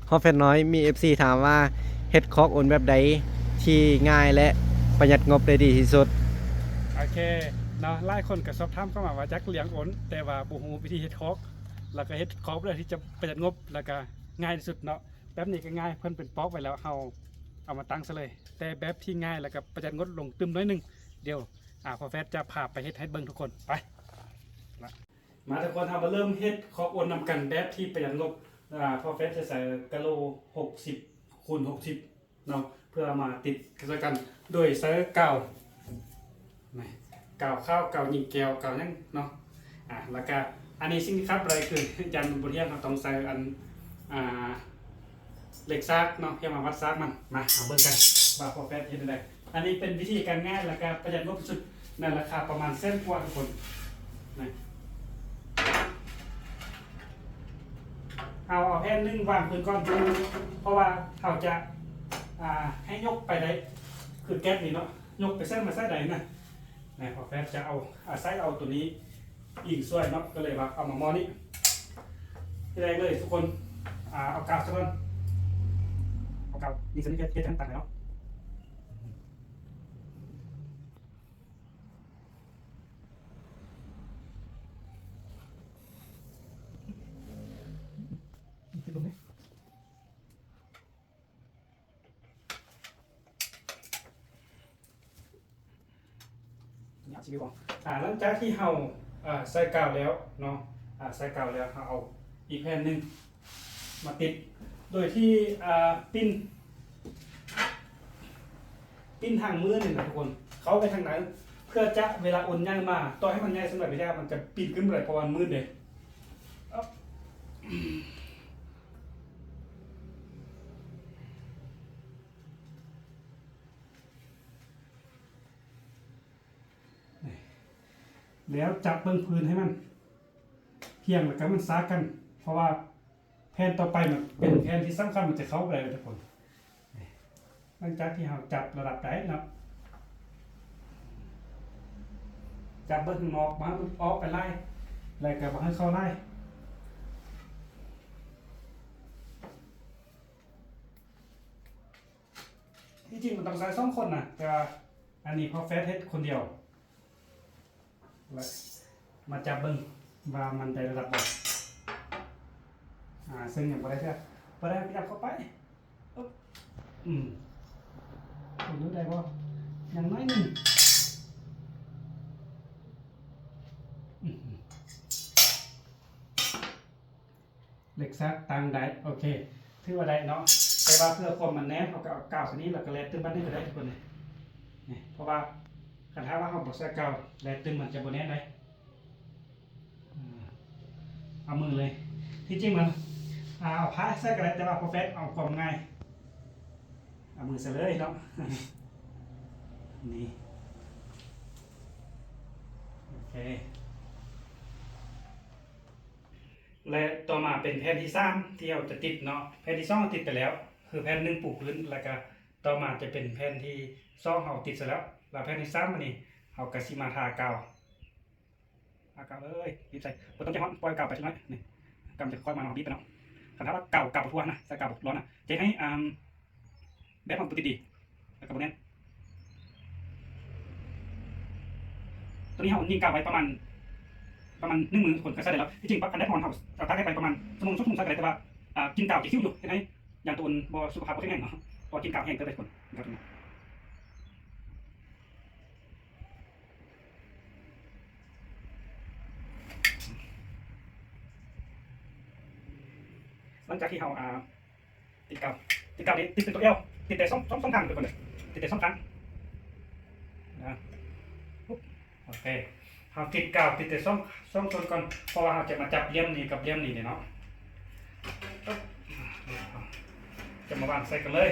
ຮອບແຟດນ້ອຍ ມີເອັຟຊີຖາມວ່າ ເຮັດຄອກອົນແບບໃດທີ່ງ່າຍ ແລະ ປະຢັດງົບໄດ້ດີທີ່ສຸດ? ໂອເຄເນາະ, ຫຼາຍຄົນກໍສອບຖາມເຂົ້າມາວ່າ ຢາກລ້ຽງອົນ ແຕ່ວ່າບໍ່ຮູ້ວິທີເຮັດຄອກ ແລ້ວກໍເຮັດຄອກແບບໃດທີ່ຈະປະຢັດງົບ ແລ້ວກໍງ່າຍທີ່ສຸດເນາະ. ແບບນີ້ກໍງ່າຍ, ເພິ່ນເປັນປອກໄວ້ແລ້ວ ເຮົາເອົາມາຕັ້ງຊະເລີຍ. ແຕ່ແບບທີ່ງ່າຍ ແລ້ວກໍປະຢັດງົບລົງຕື່ມໜ້ອຍໜຶ່ງ, ດຽວ ອາ ພໍ່ແຟດຈະພາໄປເຮັດໃຫ້ເບິ່ງທຸກຄົນ. ໄປ. ມາທຸກຄົນ ເຮົາມາເລີ່ມເຮັດຄອກອົນນຳກັນແບບທີ່ປະຢັດງົບ. ອາ ພໍ່ແຟດຈະໃສ່ກະໂຫຼຫົກສິບຄູນຫົກສິບເນາະ ເພື່ອມາຕິດໃສ່ກັນໂດຍໃຊ້ກາວ ນີ້ ກາວຂາວ ກາວຍິງແກ້ວ ກາວຫຍັງເນາະ. ອາ ແລ້ວກະອັນນີ້ສິ່ງທີ່ຂາດບໍ່ໄດ້ຄື ຢ້ານມັນບໍ່ທ່ຽງ ເຮົາຕ້ອງໃສ່ອັນ ອາ ເຫຼັກຊາກເນາະ ເພື່ອມາວັດຊາກມັນ. ມາ ເຮົາເບິ່ງກັນວ່າພໍ່ແຟດເຮັດແນວໃດ. ອັນນີ້ເປັນວິທີການງ່າຍ ແລ້ວກະປະຢັດງົບທີ່ສຸດ ໃນລາຄາປະມານແສນກວ່າທຸກຄົນນະ. ເຮົາເອົາແຜ່ນໜຶ່ງວາງພື້ນກ່ອນ ເພາະວ່າເຮົາຈະ ອາ ໃຫ້ຍົກໄປໄດ້ ຄືແກັບນີ້ເນາະ ຍົກໄປໃສມາໃສໄດ້ນະ. ນະ ພໍ່ແຟດຈະເອົາ ອາໄສເອົາໂຕນີ້ອີງຊ່ວຍເນາະ ກໍເລີຍວ່າເອົາມາໝໍ້ນີ້. ທີແລກເລີຍທຸກຄົນ ອາ ເອົາກາວຊະກ່ອນ ເອົາກາວຍິງໃສ່ນີ້ ເຮັດ ເຮັດໃຫ້ມັນຕັນເນາະ. ອາ ຫຼັງຈາກທີ່ເຮົາ ອາ ໃສ່ກາວແລ້ວເນາະ ອາ ໃສ່ກາວແລ້ວ ເຮົາເອົາອີກແຜ່ນໜຶ່ງມາຕິດ ໂດຍທີ່ ອາ ປິ່ນ ປິ່ນທາງມືນີ້ນະທຸກຄົນ ເຂົ້າໄປທາງໃນ ເພື່ອຈະເວລາອົນໃຫຍ່ມາ ຕໍ່ໃຫ້ມັນໃຫຍ່ສ່ຳໃດກໍຢ່າ ມັນຈະປິ່ນຂຶ້ນບໍ່ໄດ້ ເພາະວ່າມັນມືນເດ້. ແລ້ວຈັບເບິ່ງພື້ນໃຫ້ມັນພຽງ ແລ້ວກໍໃຫ້ມັນຊາກກັນ ເພາະວ່າແຜ່ນຕໍ່ໄປມັນເປັນແຜ່ນທີ່ສຳຄັນ ມັນຈະເຂົ້າບໍ່ໄດ້ເລີຍທຸກຄົນ. ຫຼັງຈາກທີ່ເຮົາຈັບລະດັບໄດ້ເນາະ ຈັບເບິ່ງຂ້າງນອກ ບໍ່ໃຫ້ມັນອອກໄປຫຼາຍ ແລ້ວກໍບໍ່ໃຫ້ເຂົ້າຫຼາຍ. ທີ່ຈິງມັນຕ້ອງໃຊ້ສອງຄົນນະ ແຕ່ວ່າອັນນີ້ພໍ່ແຟດເຮັດຄົນດຽວ. ແລ້ວມາຈັບເບິ່ງວ່າມັນໄດ້ລະດັບບໍ່. ອາ ເຊິ່ງຍັງບໍ່ໄດ້ເທື່ອ ບໍ່ໄດ້ ຂະຫຍັບເຂົ້າໄປ. ອຶບ ອືມ ເບິ່ງດູໄດ້ບໍ່? ຍັງໜ້ອຍໜຶ່ງ. ອືມ ເຫຼັກຊາກຕັ້ງໄດ້ ໂອເຄ ຖືວ່າໄດ້ເນາະ. ແຕ່ວ່າເພື່ອຄວາມມັນແໜ້ນ ເຮົາກໍເອົາກາວໃສ່ນີ້ ແລ້ວກໍແລດຕື່ມບາດໜຶ່ງກໍໄດ້ທຸກຄົນເດ. ນີ້ ເພາະວ່າຄັນຖ້າວ່າເຮົາບໍ່ໃສ່ກາວ ແລດຕື່ມມັນຈະບໍ່ແໜ້ນເດ. ອາ ເອົາມືເລີຍ ທີ່ຈິງມັນ ອາ ເອົາຜ້າໃສ່ກໍໄດ້ ແຕ່ວ່າພໍ່ແຟດເອົາຄວາມງ່າຍ ເອົາມືໃສ່ເລີຍເນາະ. ນີ້ ໂອເຄ ແລະ ຕໍ່ມາເປັນແຜ່ນທີສາມທີ່ເຮົາຈະຕິດເນາະ. ແຜ່ນທີສອງເຮົາຕິດໄປແລ້ວ ຄືແຜ່ນໜຶ່ງປູພື້ນ ແລ້ວກະຕໍ່ມາຈະເປັນແຜ່ນທີສອງເຮົາຕິດໃສ່ແລ້ວ ແລ້ວແຜ່ນທີສາມອັນນີ້ເຮົາກະຊິມາທາກາວ ທາກາວເລີຍ ບີບໃສ່ ບໍ່ຕ້ອງໃຈຮ້ອນ ປ່ອຍກາວໄປຈັກໜ້ອຍ ນີ້ ກາວມັນຈະຄ່ອຍມາເນາະ ບີບໄປເນາະ. ຄັນຖ້າວ່າກາວ ກາວບໍ່ທົ່ວນະ ໃສ່ກາວບໍ່ຮ້ອນນະ ຈະເຮັດໃຫ້ ອາ ແບບມັນບໍ່ຕິດດີ ແລ້ວກໍບໍ່ແໜ້ນ. ໂຕນີ້ເຮົາຍິງກາວໄວ້ປະມານ ປະມານໜຶ່ງມື້ ທຸກຄົນກໍໃຊ້ໄດ້ແລ້ວ. ທີ່ຈິງ ຄັນແດດຮ້ອນ ເຮົາຕາກແດດໄປປະມານຊົ່ວໂມງ ສອງຊົ່ວໂມງໃຊ້ກໍໄດ້ ແຕ່ວ່າ ອາ ກິ່ນກາວຈະຄິວຢູ່ ເຮັດໃຫ້ຢານໂຕອື່ນບໍ່ ສຸຂະພາບບໍ່ແຂງແຮງເນາະ ເພາະວ່າກິ່ນກາວແຮງເກີນໄປ ທຸກຄົນ. ຫຼັງຈາກທີ່ເຮົາ ອາ ຕິດກາວ ຕິດກາວນີ້ຕິດເປັນຕົວແອວ ຕິດແຕ່ສອງ ສອງ ສອງຂ້າງ ທຸກຄົນເດີ ຕິດແຕ່ສອງຂ້າງ ນະ. ໂອເຄ ເຮົາຕິດກາວ ຕິດແຕ່ສອງ ສອງສ່ວນກ່ອນ ເພາະວ່າເຮົາຈະມາຈັບຫຼ່ຽມນີ້ກັບຫຼ່ຽມນີ້ເນາະ ຈະມາວາງໃສ່ກັນເລີຍ.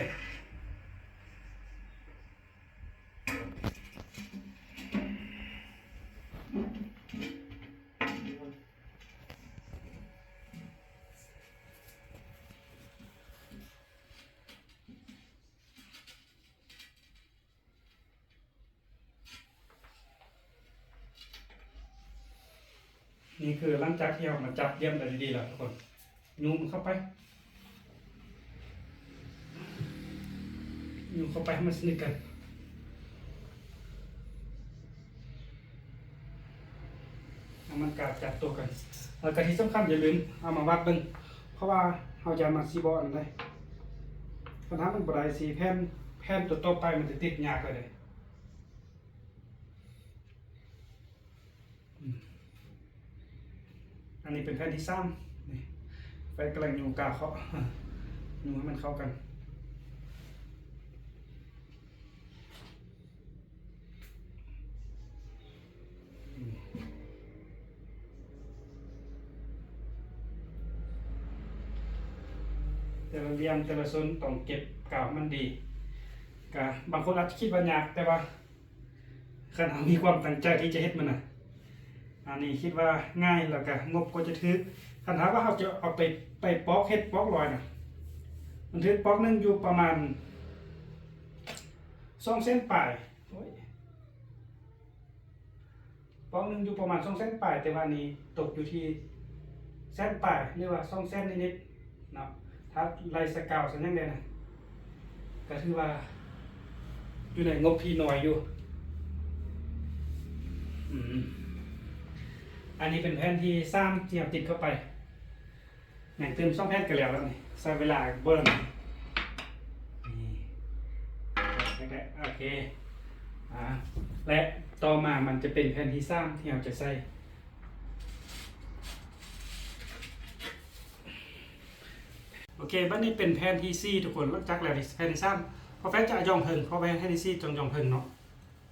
ນີ້ຄືຫຼັງຈາກທີ່ເຮົາມາຈັບຫຼ່ຽມໄດ້ດີໆແລ້ວ ທຸກຄົນ ຍູ້ມັນເຂົ້າໄປ. ຢູ່ເຂົ້າໄປໃຫ້ມັນສະໜິດກັນ ໃຫ້ມັນກະຈັບຕົວກັນ. ແລ້ວກະທີ່ສຳຄັນ ຢ່າລືມເອົາມາວັດເບິ່ງ ເພາະວ່າເຮົາຢ້ານມັນຊິບໍ່ອັນໃດ. ຄັນຫາກມັນບໍ່ໄດ້ ຊິແຜ່ນ ແຜ່ນຕົວຕໍ່ໄປມັນຈະຕິດຍາກເລີຍເດ້. ອືມ ອັນນີ້ເປັນແຜ່ນທີສາມ ນີ້ ໄຟກຳລັງຢູ່ກາວເຄາະ ຢູ່ໃຫ້ມັນເຂົ້າກັນ. ອືມ ແຕ່ລະຫຼ່ຽມ ແຕ່ລະໂຊນຕ້ອງເກັບກາວໃຫ້ມັນດີ. ກະບາງຄົນອາດຈະຄິດວ່າຍາກ ແຕ່ວ່າ ຄັນເຮົາມີຄວາມຕັ້ງໃຈທີ່ຈະເຮັດມັນນະ ອັນນີ້ຄິດວ່າງ່າຍ ແລ້ວກະງົບກໍຈະຖືກ. ຄັນຫາກວ່າເຮົາຈະເອົາໄປ ໄປປອກ ເຮັດປອກລອຍນະ ມັນຖືກປອກໜຶ່ງຢູ່ປະມານສອງແສນປາຍ ໂອ້ຍ ປອກໜຶ່ງຢູ່ປະມານສອງແສນປາຍ ແຕ່ວ່ານີ້ຕົກຢູ່ທີ່ແສນປາຍ ຫຼືວ່າສອງແສນນິດໆ ເນາະ. ຖ້າໄລ່ສະກາວ ສະຫຍັງແດ່ນະ ກະຖືວ່າຢູ່ໃນງົບທີ່ໜ້ອຍຢູ່. ອືມ ອັນນີ້ເປັນແຜ່ນທີສາມທີ່ເຮົາຕິດເຂົ້າໄປ. ຍັງຕື່ມສອງແຜ່ນກະແລ້ວແລ້ວນີ້ ໃຊ້ເວລາບໍ່ດົນ. ນີ້ ໂອເຄ ອາ ແລະຕໍ່ມາມັນຈະເປັນແຜ່ນທີສາມທີ່ເຮົາຈະໃສ່. ໂອເຄ ບັດນີ້ເປັນແຜ່ນທີສີ່ທຸກຄົນ. ຫຼັງຈາກແລ້ວນີ້ແຜ່ນທີສາມ ພໍ່ແຟດຈະເອົາຢ່ອງເທິງ ເພາະວ່າແຜ່ນທີສີ່ຕ້ອງຢ່ອງເທິງເນາະ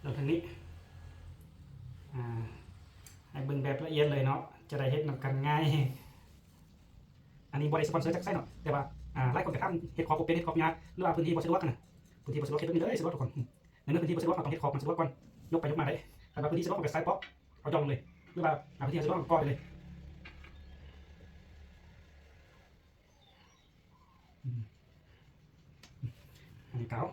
ຢ່ອງເທິງນີ້ ອາ ໃຫ້ເບິ່ງແບບລະອຽດເລີຍເນາະ ຈະໄດ້ເຮັດນຳກັນງ່າຍ. ອັນນີ້ບໍ່ໄດ້ສະປອນເຊີຈັກໃສເນາະ ແຕ່ວ່າ ອາ ຫຼາຍຄົນກະຖາມເຮັດຂອບບໍ່ເປັນ ເຮັດຂອບຍາກ ຫຼືວ່າພື້ນທີ່ບໍ່ສະດວກຫັ້ນນະ ພື້ນທີ່ບໍ່ສະດວກເຮັດແບບນີ້ເລີຍ ສະດວກທຸກຄົນ. ໃນເມື່ອພື້ນທີ່ບໍ່ສະດວກ ເຮົາຕ້ອງເຮັດຂອບມັນສະດວກກ່ອນ ຍົກໄປຍົກມາໄດ້. ຄັນວ່າພື້ນທີ່ສະດວກ ເຮົາກະໃສ່ປອກ ເອົາຢ່ອງລົງເລີຍ ຫຼືວ່າ ອາ ພື້ນທີ່ສະດວກ ເຮົາກໍປອກໄປເລີຍ. ອືມ ອັນນີ້ກາວ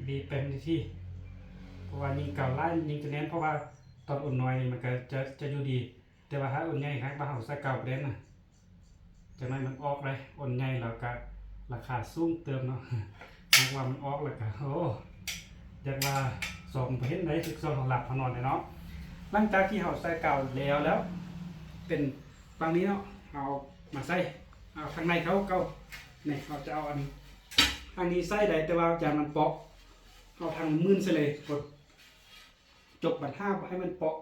ບີບໄປເປັນທີ່ ເພາະວ່າຍິ່ງກາວຫຼາຍຍິ່ງຈະແໜ້ນ ເພາະວ່າຕອນອຸ່ນນ້ອຍນີ້ມັນກະຈະ ຈະຢູ່ດີ ແຕ່ວ່າຖ້າອຸ່ນໃຫຍ່ ຫາກວ່າເຮົາໃສ່ກາວບໍ່ແໜ້ນນະ ຈັກໜ້ອຍມັນອອກເດ້. ອຸ່ນໃຫຍ່ແລ້ວກະລາຄາສູງເຕີບເນາະ ຫາກວ່າມັນອອກແລ້ວກະ ໂອ້ ຢາກວ່າສ່ອງບໍ່ເຫັນໃດ ຄືສ່ອງເຮົາຫຼັບເຮົານອນເດ້ເນາະ. ຫຼັງຈາກທີ່ເຮົາໃສ່ກາວແລ້ວ ແລ້ວເປັນປານນີ້ເນາະ ເຮົາມາໃສ່ ເອົາທາງໃນເຂົ້າເກົ່າ. ນີ້ ເຮົາຈະເອົາອັນ ທາງນີ້ໃສ່ໄດ້ ແຕ່ວ່າຢ້ານມັນເປາະ ເອົາທາງມື່ນໃສ່ເລີຍ ກົດ ຈົບບັນຫາບໍ່ໃຫ້ມັນເປາະ.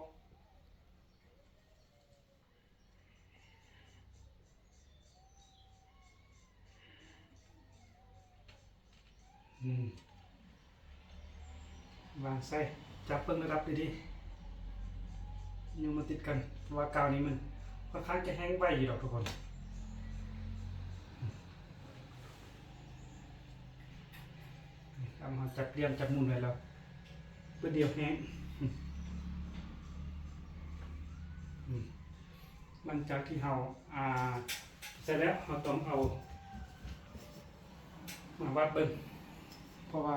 ອືມ ວາງໃສ່ ຈັບເບິ່ງລະດັບດີໆ ຍົງມາຕິດກັນ ເພາະວ່າກາວນີ້ມັນຂ້ອນຂ້າງຈະແຫ້ງໄວຢູ່ດອກທຸກຄົນ. ເຮົາຈັບຫຼ່ຽມຈັບໝູນໄວ້ແລ້ວ ປຶດດຽວແຫ້ງ. ອືມ ຫຼັງຈາກທີ່ເຮົາ ອ່າ ໃສ່ແລ້ວ ເຮົາຕ້ອງເອົາມາວັດເບິ່ງ ເພາະວ່າ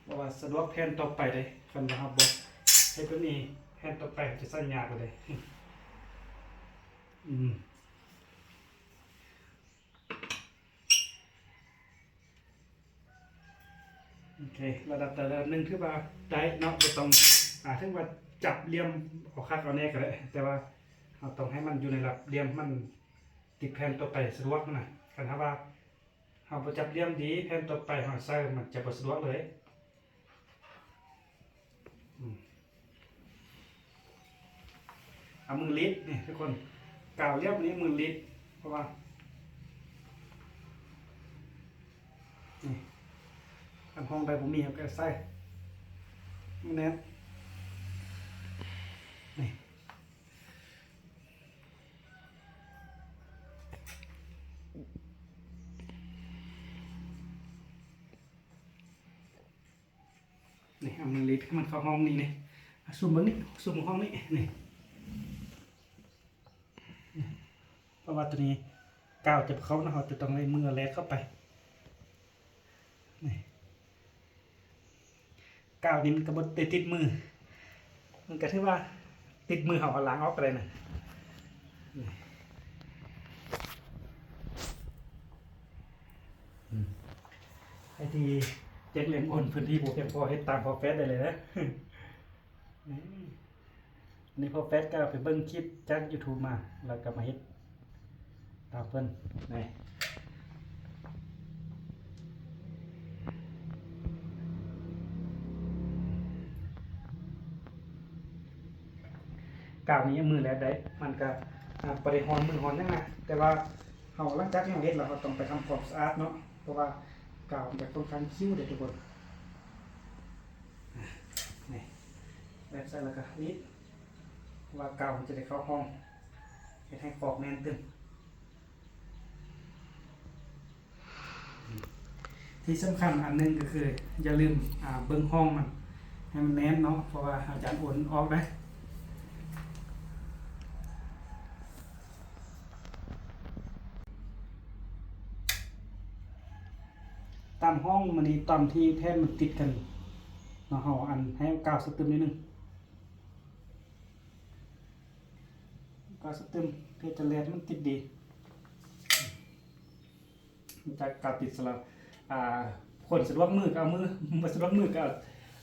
ເພາະວ່າສະດວກແຜ່ນຕໍ່ໄປເດ້. ຄັນວ່າເຮົາບໍ່ເຮັດແບບນີ້ ແຜ່ນຕໍ່ໄປເຮົາຈະໃສ່ຍາກເລີຍເດ້. ອືມ ໂອເຄ ລະດັບໃດລະດັບໜຶ່ງຖືວ່າໄດ້ເນາະ ບໍ່ຕ້ອງ ອ່າ ເຖິງວ່າຈັບຫຼ່ຽມເອົາຄັກເອົາແນ່ກະໄດ້ ແຕ່ວ່າເຮົາຕ້ອງໃຫ້ມັນຢູ່ໃນລະດັບຫຼ່ຽມ ມັນຕິດແຜ່ນຕໍ່ໄປສະດວກຫັ້ນນະ. ຄັນຖ້າວ່າ ເຮົາບໍ່ຈັບຫຼ່ຽມດີ ແຜ່ນຕໍ່ໄປເຮົາໃສ່ມັນຈະບໍ່ສະດວກເລີຍ. ອືມ ເອົາມືລີດນີ້ທຸກຄົນ ກາວລຽບນີ້ມືລີດ ເພາະວ່າ ນີ້ ຄັນຫ້ອງໃດບໍ່ມີເຮົາກະໃສ່ແໜ້ນ ນີ້. ນີ້ ເອົາມືລີດໃຫ້ມັນເຂົ້າຮ່ອງນີ້ ນີ້ ຊູມເບິ່ງນີ້ ຊູມເບິ່ງຮ່ອງນີ້ ນີ້ ເພາະວ່າໂຕນີ້ກາວຈະບໍ່ເຂົ້າເນາະ ເຮົາຈະຕ້ອງໃຊ້ມືແລດເຂົ້າໄປ ນີ້. ກາວນີ້ມັນກໍບໍ່ໄດ້ຕິດມື ມັນກໍຖືວ່າຕິດມືເຮົາ ເຮົາລ້າງອອກກໍໄດ້ນະ. ໃຜທີ່ຢາກລ້ຽງໂອນພື້ນທີ່ບໍ່ພຽງພໍ ເຮັດຕາມພໍ່ແຟດໄດ້ເລີຍເດີ. ນີ້ພໍ່ແຟດກໍໄປເບິ່ງຄລິບຈາກຢູທູບມາ ແລ້ວກໍມາເຮັດຕາມເພິ່ນ. ນີ້ ກາວນີ້ມືແລດໄດ້ ມັນກໍ ອາ ບໍ່ໄດ້ຮ້ອນມືຮ້ອນຫຍັງນະ ແຕ່ວ່າເຮົາ ຫຼັງຈາກທີ່ເຮົາເຮັດແລ້ວ ເຮົາຕ້ອງໄປທຳຄວາມສະອາດເນາະ ເພາະວ່າກາວມັນຈະຂ້ອນຂ້າງຂິ້ວເດ້ທຸກຄົນ. ນີ້ ແບບໃສ່ແລ້ວກໍລີດ ເພາະວ່າກາວມັນຈະໄດ້ເຂົ້າຮ່ອງ ເຮັດໃຫ້ຂອບແໜ້ນຕຶງ. ທີ່ສຳຄັນອັນໜຶ່ງກໍຄື ຢ່າລືມ ອາ ເບິ່ງຮ່ອງມັນໃຫ້ມັນແໜ້ນເນາະ ເພາະວ່າອາຈານໂອນອອກໄດ້. ຕາມຮ່ອງມັນນີ້ ຕອນທີ່ແຜ່ນມັນຕິດກັນເນາະ ເຮົາອັນໃຫ້ເອົາກາວສະຕຶມໜ້ອຍໜຶ່ງ ກາວສະຕຶມ ເພື່ອຈະແລດໃຫ້ມັນຕິດດີ. ຈາກກາວຕິດສະລະ ອາ ຄົນສະດວກມືກໍເອົາມື ບໍ່ສະດວກມືກໍເອົາ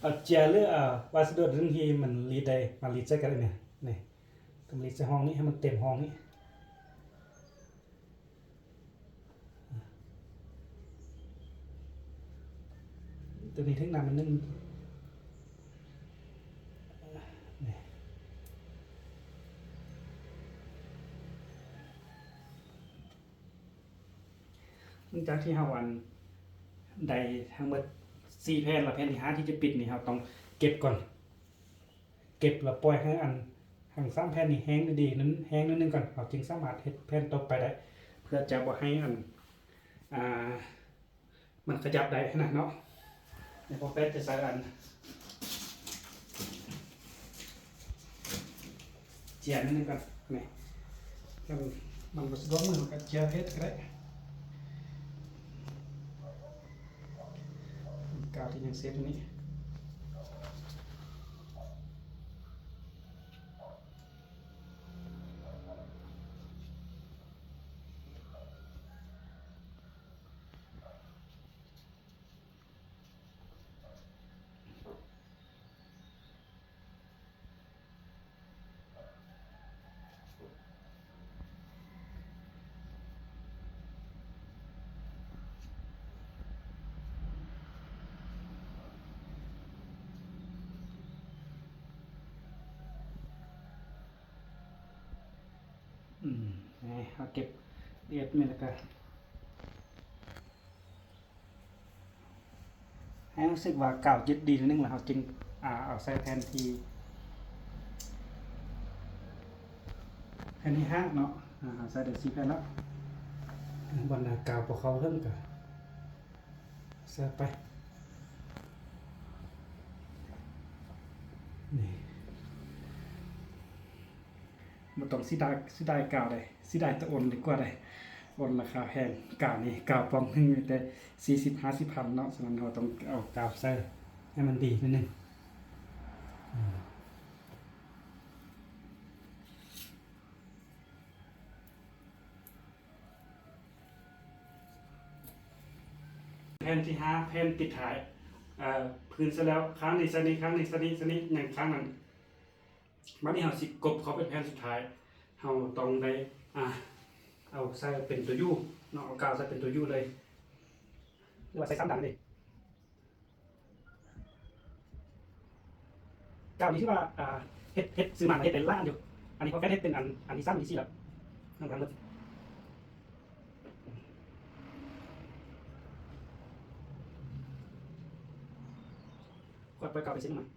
ເອົາເຈ້ຍ ຫຼື ອາ ວັດສະດຸໜຶ່ງທີ່ມັນລີດໄດ້ ມາລີດໃສ່ກໍໄດ້ນີ້ ນີ້ ກໍມາລີດໃສ່ຮ່ອງນີ້ ໃຫ້ມັນເຕັມຮ່ອງນີ້. ຕົວນີ້ເທິງໜ້າມັນໜຶ່ງ ນີ້ ຫຼັງຈາກທີ່ເຮົາ ອັນ ໄດ້ທັງໝົດສີ່ແຜ່ນແລ້ວ ແຜ່ນທີຫ້າທີ່ຈະປິດນີ້ ເຮົາຕ້ອງເກັບກ່ອນ. ເກັບແລ້ວປ່ອຍໃຫ້ອັນທັງສາມແຜ່ນນີ້ແຫ້ງດີໆ ນັ້ນແຫ້ງໜ້ອຍໜຶ່ງກ່ອນ ເຮົາຈຶ່ງສາມາດເຮັດແຜ່ນຕໍ່ໄປໄດ້ ເພື່ອຈະບໍ່ໃຫ້ອັນ ອ່າ ມັນຂະຫຍັບໄດ້ຫັ້ນນະເນາະ. ໃນພໍ່ແຟດຈະໃສ່ອັນ ເຈ້ຍໜ້ອຍໜຶ່ງກ່ອນ ນີ້ ຄັນມັນບໍ່ສະດວກມື ເຮົາກໍເຈ້ຍເຮັດກໍໄດ້ ກາວທີ່ຍັງເຊັດຢູ່ນີ້. ອືມ ນີ້ ເຮົາເກັບລະອຽດແມ່ນແລ້ວກະ ໃຫ້ຮູ້ສຶກວ່າກາວຍຶດດີໜ້ອຍໜຶ່ງ ແລ້ວເຮົາຈຶ່ງ ອາ ເອົາໃສ່ແຜ່ນທີ ແຜ່ນທີຫ້າເນາະ. ອາ ເຮົາໃສ່ໄດ້ສີ່ແຜ່ນແລ້ວ ບ່ອນໃດກາວບໍ່ເຂົ້າເຖິງກະໃສ່ໄປ ນີ້. ບໍ່ຕ້ອງເສຍດາຍ ເສຍດາຍກາວໃດ ເສຍດາຍແຕ່ໂອນດີກວ່າໃດ ໂອນລາຄາແພງ ກາວນີ້ ກາວປ່ອງໜຶ່ງມີແຕ່ສີ່ສິບ ຫ້າສິບພັນເນາະ. ສະນັ້ນເຮົາຕ້ອງເອົາກາວໃສ່ໃຫ້ມັນດີໜ້ອຍໜຶ່ງ. ແຜ່ນທີຫ້າ ແຜ່ນປິດທ້າຍ ເອີ ພື້ນໃສ່ແລ້ວ ຂ້າງນີ້ໃສ່ນີ້ ຂ້າງນີ້ໃສ່ນີ້ ໃສ່ນີ້ ຍັງຂ້າງນັ້ນ. ບາດນີ້ເຮົາຊິກົບເຂົ້າເປັນແຜ່ນສຸດທ້າຍ ເຮົາຕ້ອງໄດ້ ອາ ເອົາໃສ່ເປັນຕົວຢູເນາະ ເອົາກາວໃສ່ເປັນຕົວຢູເລີຍ ຫຼືວ່າໃສ່ສາມດ້ານເລີຍ. ກາວນີ້ຖືວ່າ ອາ ເຮັດ ເຮັດ ຊື້ມາເຮັດໄດ້ຫຼາຍອັນຢູ່ ອັນນີ້ພໍ່ແຟດເຮັດເປັນອັນ ອັນທີສາມ ອັນທີສີ່ແລ້ວ ຍັງບໍ່ທັນໝົດ ຄ່ອຍປ່ອຍກາວໄປເຊັດໃໝ່. ເ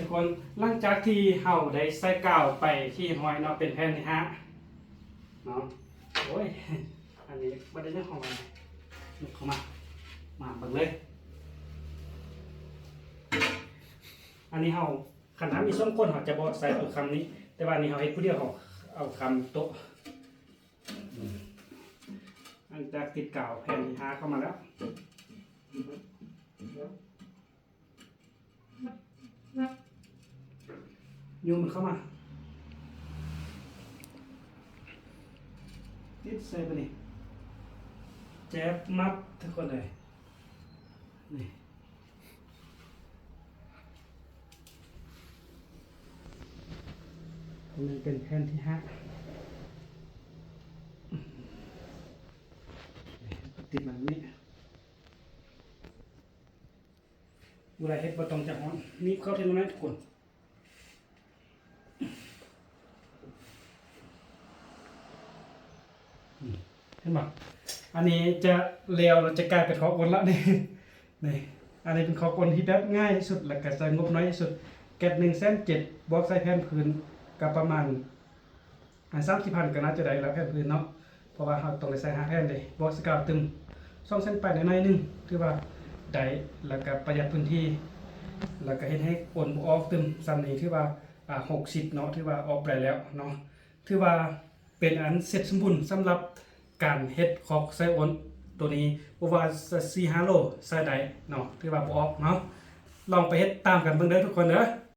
ທຸກຄົນ ຫຼັງຈາກທີ່ເຮົາໄດ້ໃສ່ກາວໄປທີ່ຮຽບຮ້ອຍເນາະ ເປັນແຜ່ນທີຫ້າເນາະ. ໂອ້ຍ ອັນນີ້ບໍ່ໄດ້ຍັງຂອງມັນ ຍົກເຂົ້າມາ ມາເບິ່ງເລີຍ. ອັນນີ້ເຮົາ ຄັນຖ້າມີສອງຄົນເຮົາຈະບໍ່ໃສ່ເອົາຄຳນີ້ ແຕ່ວ່ານີ້ເຮົາເຮັດຜູ້ດຽວ ເຮົາເອົາຄຳໂຕະ. ຫຼັງຈາກຕິດກາວແຜ່ນທີຫ້າເຂົ້າມາແລ້ວ ໂຍນມັນເຂົ້າມາ ຕິດໃສ່ປານນີ້ ແຈບມັດທຸກຄົນເອີຍ ນີ້ ອັນນີ້ເປັນແຜ່ນທີຫ້າ ຕິດມັນນີ້ ເວລາເຮັດບໍ່ຕ້ອງໃຈຮ້ອນ ໜີບເຂົ້າທີ່ນັ້ນແຫຼະທຸກຄົນ. ເຫັນບໍ່? ອັນນີ້ຈະແລ້ວ ແລ້ວຈະກາຍເປັນຄອກອົນລະນີ້ ນີ້ ອັນນີ້ເປັນຄອກອົນທີ່ແບບງ່າຍທີ່ສຸດ ແລ້ວກະໃຊ້ງົບໜ້ອຍທີ່ສຸດ ແກັດໜຶ່ງແສນເຈັດ ບວກໃສ່ແຜ່ນພື້ນກະປະມານ ອັນສາມສິບພັນກະໜ້າຈະໄດ້ລະແຜ່ນພື້ນເນາະ ເພາະວ່າເຮົາຕ້ອງໄດ້ໃສ່ຫ້າແຜ່ນເດ້ ບວກໃສ່ກາວຕື່ມ ສອງແສນປາຍໜ້ອຍໆໜຶ່ງ ຖືວ່າໄດ້ ແລ້ວກະປະຢັດພື້ນທີ່ ແລ້ວກະເຮັດໃຫ້ອົນບໍ່ອອກຕື່ມ ສ່ຳນີ້ຖືວ່າ ອາ ຫົກສິບເນາະ ຖືວ່າອອກໄດ້ແລ້ວເນາະ ຖືວ່າ ເປັນອັນເສັດສົມບູນສຳລັບການເຮັດຄອກໃສ່ອົນໂຕນີ້ ບໍ່ວ່າຈະສີ່ຫ້າໂລໃສ່ໄດ້ເນາະ ຖືວ່າບໍ່ອອກເນາະ. ລອງໄປເຮັດຕາມກັນເບິ່ງເດີທຸກຄົນເດີ.